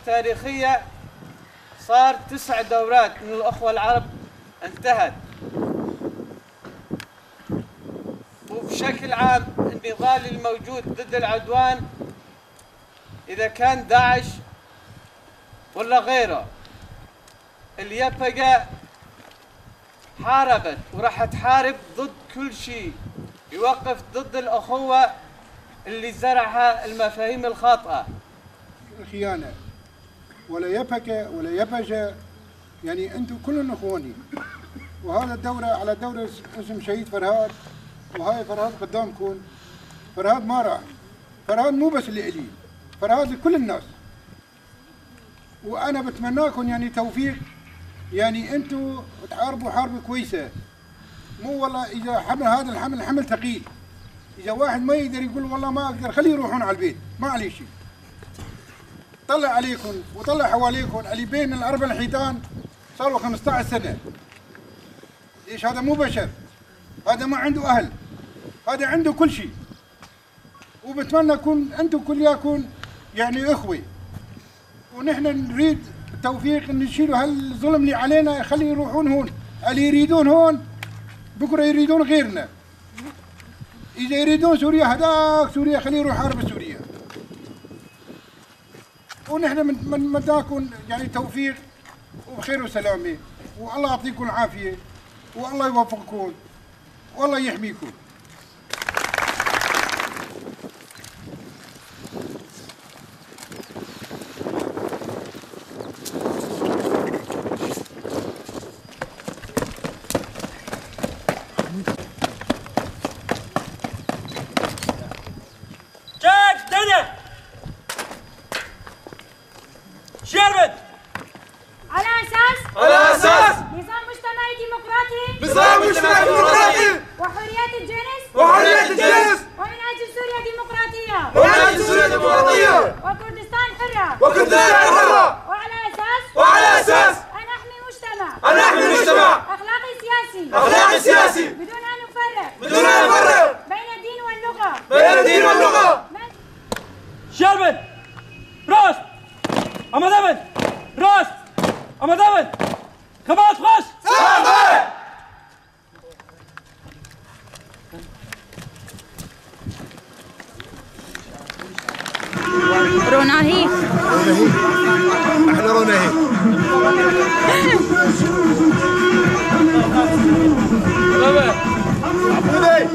التاريخية صار 9 دورات من الأخوة العرب انتهت. وبشكل عام النضال الموجود ضد العدوان إذا كان داعش ولا غيره، اليبقى حاربت وراح تحارب ضد كل شيء يوقف ضد الأخوة اللي زرعها المفاهيم الخاطئة. الخيانة ولا يبكى ولا يبجى، يعني أنتم كلهم إخواني. وهذا الدورة على دورة اسم شهيد فرهاد، وهاي فرهاد قدامكم. فرهاد ما راح، فرهاد مو بس اللي إلي، فرهاد لكل الناس. وأنا بتمناكم يعني توفيق، يعني أنتم تحاربوا حرب كويسة، مو والله إذا حمل هذا الحمل حمل ثقيل، إذا واحد ما يقدر يقول والله ما أقدر خليه يروحون على البيت، ما عليه شيء. طلع عليكم وطلع حواليكم اللي بين الأربع الحيطان صاروا 15 سنة. ليش؟ هذا مو بشر، هذا ما عنده أهل، هذا عنده كل شيء. وبتمنى يكون أنتم كلياكم يعني إخوة، ونحن نريد التوفيق إن يشيلوا هالظلم اللي علينا، خلي يروحون هون، اللي يريدون هون بكره يريدون غيرنا. إذا يريدون سوريا هداك سوريا، خليه يروح حارب سوريا. ونحن بنتمناكم يعني توفيق وبخير وسلامة، والله يعطيكم العافية، والله يوفقكم، والله يحميكم. على أساس نظام مجتمعي ديمقراطي، نظام مجتمعي ديمقراطي، وحريات الجنس، ومن أجل سوريا ديمقراطية، وكردستان حرة، وعلى أساس أن أحمي مجتمع، أخلاقي سياسي، بدون أن نفرق، بين الدين واللغة، شربت راست أمدبن راست أمدبن خبات خوش سلامة. روناهي، احنا روناهي. عبودي.